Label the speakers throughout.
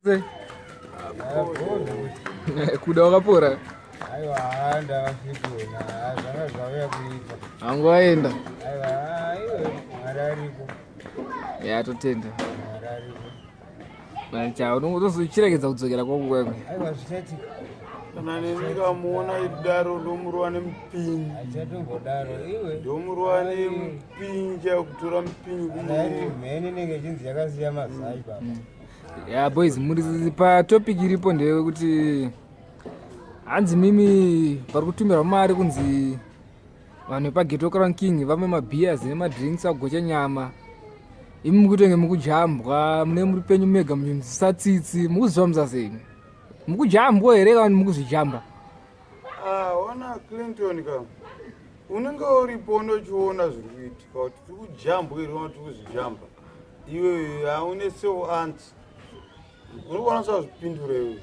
Speaker 1: Sei? Kuda wakapora?
Speaker 2: Aiwa, ndakafitona zvanga zvauya kuita.
Speaker 1: Hangu waenda?
Speaker 2: Aiwa, iwe Mwari ariko.
Speaker 1: Ya, totenda.
Speaker 2: Mwari ariko.
Speaker 1: Cha, unozochiregedza kudzokera kwako kwekwe.
Speaker 2: Aiwa, zvichaitika.
Speaker 3: Kana neni ndikamuona idaro ndomuruwa nemupinyi.
Speaker 2: Achatombodaro iwe.
Speaker 3: Ndomuruwa nemupinyi chaiyo kutora mupinyi
Speaker 2: Kana iri mheni inenge ichinzi yakasiya mazai baba.
Speaker 1: Ya boys, muri pa topic iripo ndeyekuti hanzi mimi vari kutumirwa mari kunzi vanhu vepaGhetto Crown King vamwe mabeers nemadrinks, vagocha nyama, imi mukutenge mukujambwa, mune muri penyu mega muchinzwisa tsitsi. Mukuzvifambisa sei? Mukujambwa here kana mukuzvijamba?
Speaker 3: Ah, ona Clinton ka, unenge uripo unochiona zviri kuitika kuti tiri kujambwa here kana tiri kuzvijamba. Iwe haunesewo anti unokwanisa kuzvipindura iwe,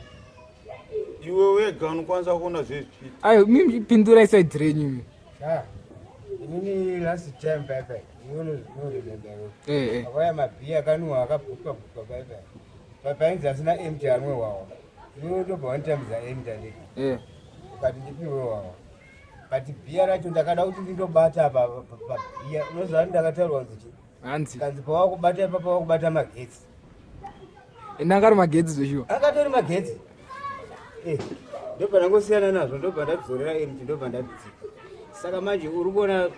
Speaker 3: iwe wega unokwanisa kuona zvezvichiita.
Speaker 1: Ayo, mimi pindurai side renyu imi.
Speaker 2: Ah, inini last time paipai, iwe unoremember.
Speaker 1: Eh.
Speaker 2: Akauya mabhiya akanuwa akabhukwa bhukwa paipai. Painzi asina empty anwe wawa. Iwe utobva wanditambidza empty, anditi?
Speaker 1: Eh.
Speaker 2: Ukati ndipiwe wawa. But bhiya racho ndakada kuti ndindobata pabhiya. Unoziva kuti ndakataurwa kunzi chii?
Speaker 1: Hanzi
Speaker 2: Kanzi pawakubata ipapo wakubata magetsi.
Speaker 1: Ndanga ari magetsi zveshuwa.
Speaker 2: Akatori magetsi. Eh, ndobva ndangosiyana nazvo, ndobva ndadzorera empty, ndobva ndadzika. Saka manje uri kuona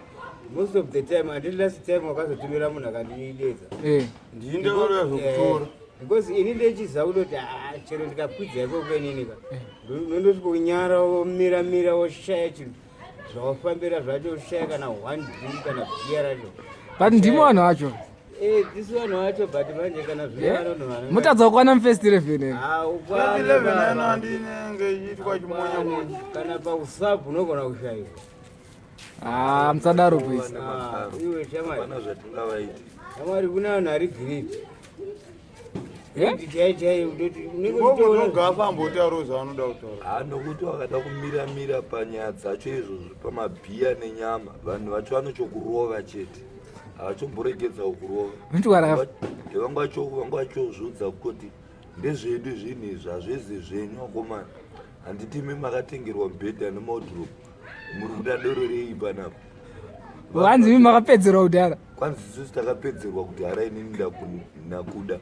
Speaker 2: most of the time, handiti last time wakazotumira munhu akandidedza?
Speaker 1: Eh.
Speaker 3: Ndii ndakaroya zvokutora.
Speaker 2: Because ini ndechiziva kutoti ah, chero ndikakwidza ikoko inini ka, ndondosvika kunyara, womira mira, woshaya chinhu zvawafambira zvacho, ushaya kana one drink kana bhiya racho.
Speaker 1: But ndimo vanhu vacho.
Speaker 2: Eh, tisu vanhu vacho, but manje kana zvine vanhu vanenge-
Speaker 1: Mutadza kukwana mufirst 11 here?
Speaker 2: Ah, ukwane.
Speaker 3: 11 ano andinenge ichiitwa chimonyamonya.
Speaker 2: Kana pausabu unogona kushayiwa.
Speaker 1: Ah, musadaro boys.
Speaker 2: Ah, iwe shamwari.
Speaker 4: Hapana zvatingavaiti.
Speaker 2: Shamwari, kune vanhu ari greedy.
Speaker 1: Eh?
Speaker 2: Chai chai kutoti unenge uchitoona.
Speaker 3: Ngogafa ambotaurawo zvaanoda kutaura.
Speaker 4: Ha, nokuti wakada kumiramira panyaya dzacho izvozvo pamabhiya nenyama, vanhu vacho vanochokurova chete, havachomboregedza kukurova.
Speaker 1: Mutwara.
Speaker 4: Vanga vachozvodza kuti ndezvedu zvinhu izvi, hazvizi zvenyu vakomana. Handiti imi makatengerwa mubhedha nemawardrobe, muri kuda doro rei panapa?
Speaker 1: Hanzi imi makapedzerwa kudhara.
Speaker 4: Kwanzi isusu takapedzerwa kudhara, inini nakuda.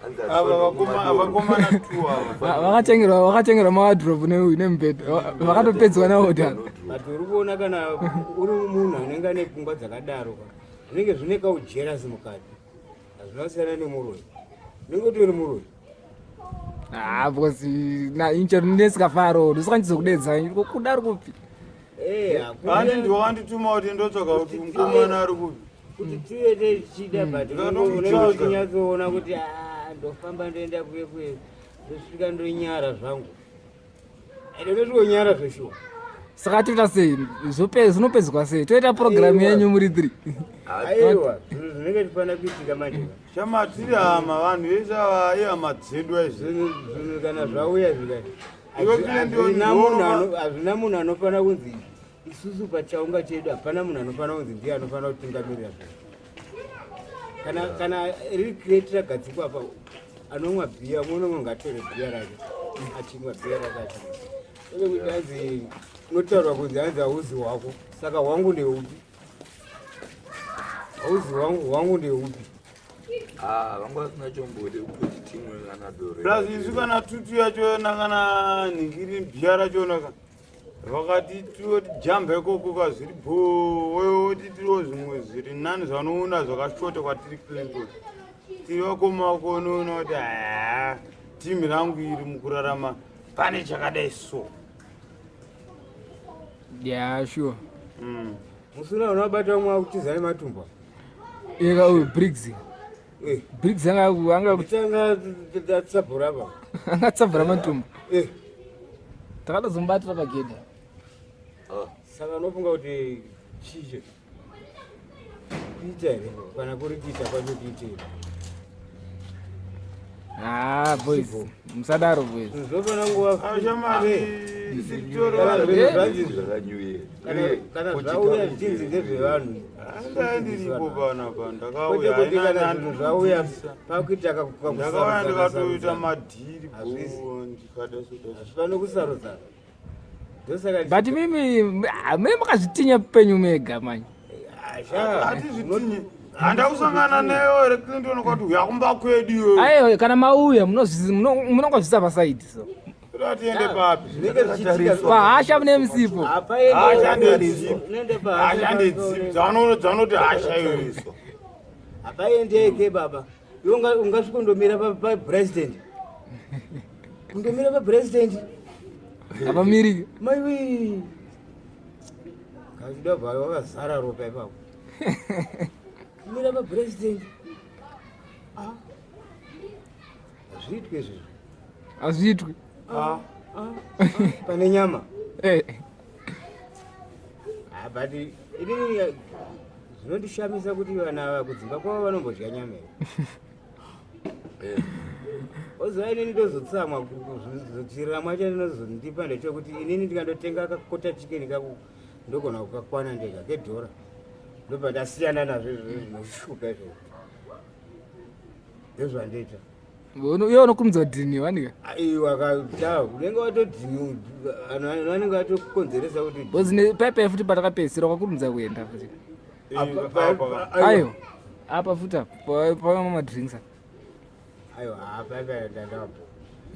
Speaker 4: Hanzi
Speaker 3: Ava
Speaker 4: hatifaniri
Speaker 3: vakomana,
Speaker 4: kumadoro.
Speaker 3: vakomana tu ava.
Speaker 1: Vakatengerwa mawadrobe nemubhedha, vakatopedzwa nawo kudhara.
Speaker 2: But uri kuona kana uri munhu anenge ane pfungwa dzakadaro ka, zvinenge zvine kaujerasi mukati, hazvina kusiyana nemuroyi, unenge utori muroyi.
Speaker 1: Ah, because na inchero ndinesikafaro ndisaka kuda ari kupi?
Speaker 2: Eh, hakuna.
Speaker 3: Handi ndiwakandituma kuti ndotsvaga kuti mukomana ari kupi.
Speaker 2: Kuti tive tichida, but unenge uchinyatsoona kuti ah, ndofamba ndoenda kuye kuye, ndosvika ndonyara zvangu, ende ndosvikonyara zveshuwa.
Speaker 1: Saka toita sei? Zvinopedzwa sei? Toita program yenyu muri three.
Speaker 2: Aiwa, zvinhu zvinenge zvifanira kuitika manje.
Speaker 3: Chama, tiri hama, vanhu vese ava ihama dzedu aizvi.
Speaker 2: Zvinhu kana zvauya zvikati
Speaker 3: Iwe kune
Speaker 2: hazvina munhu anofanira kunzi isusu pachaunga chedu, hapana munhu anofanira kunzi ndiye anofanira kutungamirira zvinhu. Kana riri crate ragadzikwa apa, anomwa bhiya umwe nomwe ngatore bhiya rake achimwa bhiya rake achimwa, kwete kuti hanzi unotaurwa kunzi hanzi hauzi hwako. Saka hwangu ndeupi? Hauzi hwangu, hwangu ndeupi?
Speaker 4: Ah, vanga vasina chombode kuti timwe kana doro.
Speaker 3: Plus isu kana tutu yachona kana nhingiri bhiya rachona ka, vakati toti jamba ikoko ka, zviri bho, woti tiriwo zvimwe zviri nani zvanoona zvakashota kwatiri. Clinton, tiri vakoma vako, unoona kuti haa, timu rangu iri mukurarama pane chakadai so.
Speaker 1: Yeah, sure.
Speaker 2: Musuna unobata umwe akutiza nematumba.
Speaker 1: Eka uyu Briggs.
Speaker 2: Eh.
Speaker 1: Briggs anga
Speaker 2: kutanga tatsabhura apa.
Speaker 1: Angatsabvura matumbu.
Speaker 2: Eh.
Speaker 1: Takatozomubatira pagedha.
Speaker 2: Saka unofunga kuti chiche kuita here kana kuri kuita kwacho kuite here?
Speaker 1: Ah, boys musadaro boys.
Speaker 2: Zvinofana nguva
Speaker 3: Ashamari
Speaker 2: Kana
Speaker 3: sitora
Speaker 2: zvinhu zvanzi
Speaker 4: zvakanyuye
Speaker 2: kana zvauya zvichinzi ndezvevanhu
Speaker 3: Andai ndiripo panapa
Speaker 2: kwete
Speaker 3: ndakauya
Speaker 2: kuti kana zvinhu zvauya pakuita
Speaker 3: ndakauya ndikatoita madhiri
Speaker 2: Hazvisi.
Speaker 3: bho ndikada soda
Speaker 2: hazvifani kusarudzana ndosaka
Speaker 1: But mimi ah, mimi makazvitinya penyu mega manje.
Speaker 3: Hatizvitinyi handakusangana neyo here Clinton kwati uya kumba kwedu iwewe
Speaker 1: Aiwa kana mauya munongozvisa pasaidi so.
Speaker 3: toda tiende papi
Speaker 2: zvinenge zvichiitika
Speaker 1: Pahasha mune musipo.
Speaker 3: Hasha ndedzipi
Speaker 2: unoende
Speaker 3: hasha ndedzipi dzavanoti hasha iyoyo
Speaker 2: hapaendeke baba iwe ungasvika undomira papresident undomira papresident
Speaker 1: Hapamiriki.
Speaker 2: maiwi kachida bva wakazara ropa ipapo kumira papresident Ah. hazviitwe izvizvo
Speaker 1: Hazviitwi.
Speaker 2: Ah, ah, pane nyama
Speaker 1: Eh.
Speaker 2: Ah, but inini eh, zvinondishamisa kuti vanhu ava kudzimba kwavo vanombodya nyama here oziva inini ndozotsamwa chiramwa chandinozondipa ndechekuti inini ndikandotenga kakota chicken kako ndogona kukakwana ndega kedhora ndobva ndasiyana nazvo izvozvo zvinoshupa izvozvo ndozvandoita
Speaker 1: Iwe unokurumidza kudhiniwa ndika.
Speaker 2: aiwa ka unenge watodhini vanhu vanenge vatokonzeresa kuti
Speaker 1: Because nepaipai futi patakapedzisira wakakurumidza kuenda futi.
Speaker 2: Apa-
Speaker 1: Aiwa. Apa futi apa pamwe madrinks apa.
Speaker 2: aiwa hapaipai ndandapo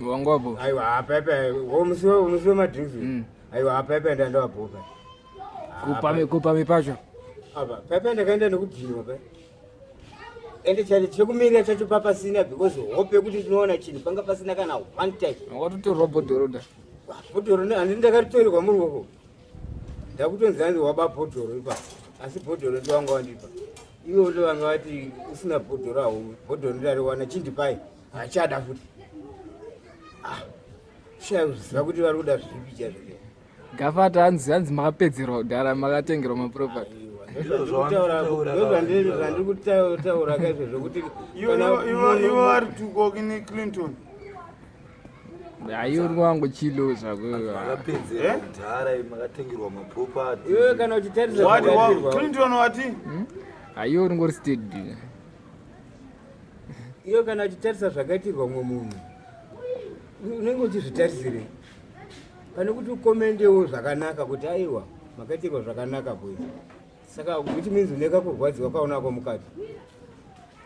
Speaker 1: Wangu wapo.
Speaker 2: aiwa hapaipai musi wemadrinks aiwa hapaipai ndandawapo
Speaker 1: Kupame kupame pacho.
Speaker 2: apa paipai ndakaenda nekudhinwa pai ende chacho chekumirira chacho papasina because hope yekuti tinoona chinhu panga pasina kana one time
Speaker 1: Wakatotorwa bhodhoro da.
Speaker 2: bhodhoro handini ndakaritorerwa muruoko ndakutonzi hanzi waba bhodhoro ipapo asi bhodhoro ndowanga wandipa ivo ndovanga vati usina bhodhoro hauwi bhodhoro ndariwana chindipai hachada futi Ah, shaya kuziva kuti vari kuda zvipi chaizvo
Speaker 1: Gafata hanzi hanzi makapedzerwa kudhara makatengerwa maproperty.
Speaker 2: Ndozvandiri kutaura kaizvo zvokuti
Speaker 3: ivo vari tukoki neClinton
Speaker 1: Hayi uri wangu chilo zvako.
Speaker 4: Makapedzera kudhara makatengerwa maproperty.
Speaker 2: iwewe kana uchitarisa
Speaker 3: wati
Speaker 2: zvakaitirwa
Speaker 3: Clinton wati
Speaker 1: Hayi uri ngori steady.
Speaker 2: iwe kana uchitarisa zvakaitirwa mumwe munhu unenge uchizvitarisirei pane kuti ukomendewo zvakanaka kuti aiwa makaitirwa zvakanaka boys saka which means une kakurwadziwa kaunako mukati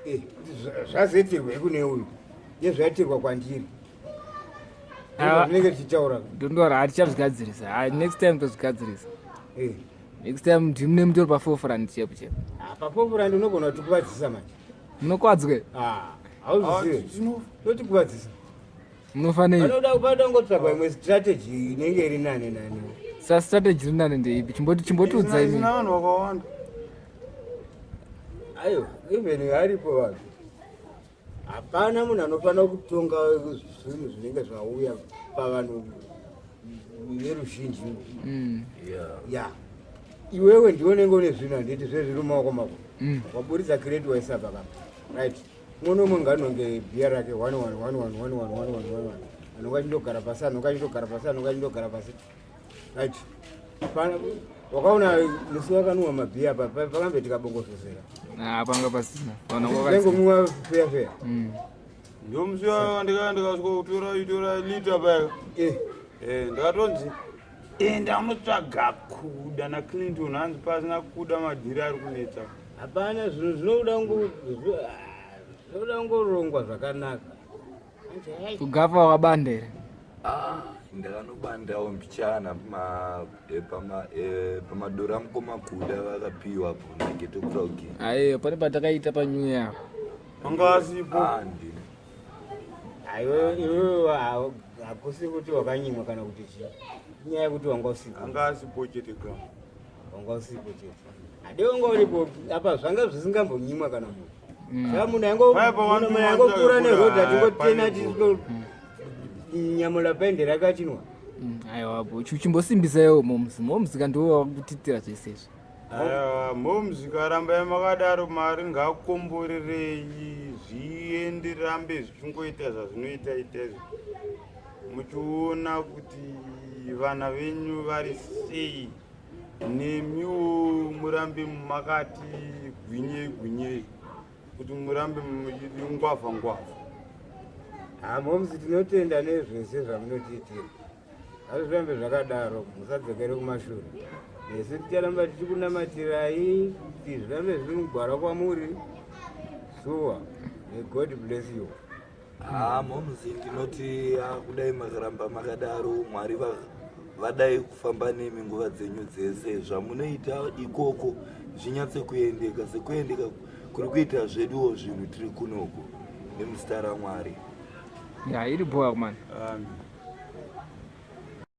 Speaker 2: Eh, kuti zvazoitirwei kune uyu nezvaitirwa kwandiri
Speaker 1: Ah.
Speaker 2: zvinenge zvichitaura
Speaker 1: Ndondora hatichazvigadzirisa. Hayi next time tozvigadzirisa.
Speaker 2: Eh.
Speaker 1: Next time ndimune mutori paforefront chepo chepo.
Speaker 2: Ah, paforefront unogona kutikuvadzisa manje
Speaker 1: Munokwadzwe.
Speaker 2: Ah, hauzizive totikuvadzisa
Speaker 1: Munofanei.
Speaker 2: panoda panoda kungotsvagwa imwe strategy inenge iri nane nane
Speaker 1: Sa strategy iri nane ndeipi? Chimboti chimbotiudzai
Speaker 3: isina
Speaker 1: mimi.
Speaker 3: vanhu vakawanda
Speaker 2: aiwa even aripo vanhu hapana munhu anofanira kutonga zvinhu zvinenge zvauya pavanhu veruzhinji
Speaker 4: Yeah.
Speaker 2: ya iwewe ndiwe unenge une zvinhu handiti zvezviri mumaoko mako waburitsa crate waisa pakapa right umwe nomwe ngaanonge bhiya rake 1 1 1 1 1 1 1 1 1 anonga achindogara pasi anonga achindogara pasi anonga achindogara pasi right wakaona musi wakanwa mabhiya apa pakambe tikabongososera
Speaker 1: Ah, panga pasina. Vanhu vakadzi.
Speaker 2: vaingomwiwa feya feya
Speaker 3: ndomusi ndikaya ndikasvika kutora itora lita paya
Speaker 2: Eh,
Speaker 3: Eh, ndakatonzi enda unotsvaga kuda naClinton hanzi pasina kuda madhiri ari kunetsa
Speaker 2: hapana zvinhu zvinoda zvinoda kungorongwa zvakanaka
Speaker 1: Kugafa wakabanda here.
Speaker 4: Ah, ndakanobandawo mbichana pamadora mukoma kuda vakapiwa po nageto crowd
Speaker 1: Aiwa pane patakaita panew year.
Speaker 3: anga asipo
Speaker 4: Ah, ndini
Speaker 2: Aiwe iwewe hakusi kuti wakanyimwa kana kuti chii inyaya yekuti wanga usipo
Speaker 3: anga asipo chete gama
Speaker 2: wanga usipo chete hade wanga uripo apa zvanga zvisingambonyimwa kana munhu saka munhu
Speaker 3: Paya pawantu
Speaker 2: angokura
Speaker 3: wantu
Speaker 2: nerodhi
Speaker 3: ah,
Speaker 2: atingotena
Speaker 3: pane
Speaker 2: nyamula paende rake achinwa
Speaker 1: Aiwa bo chimbosimbisaiwo momuzi. Momuzi kandiwo wakutitira zvese izvi.
Speaker 3: Aiwa, mom zvikaramba makadaro mari ngakomborerei zvienderambe zvichingoita zvazvinoita ita izvi muchiona kuti vana venyu vari sei nemiwo murambe makati gwinyei gwinyei kuti murambe muchiti ngwavha ngwavha.
Speaker 2: Ha momsi, tinotenda nezvese zvamunotiitira. Hazvirambe zvakadaro, musadzokere kumashure. Nesu ticharamba tichikunamatirai kuti zvirambe zviri mugwara kwamuri. Sure. May God bless you.
Speaker 4: Haa momzi, ndinoti ah, kudai makaramba makadaro, Mwari vadai kufamba nemi nguva dzenyu dzese. Zvamunoita ikoko zvinyatse kuendeka sekuendeka kuri kuita zveduwo zvinhu tiri kunoko, nemuzita raMwari.
Speaker 1: Ya, iri bhoa kumana.
Speaker 3: Amen.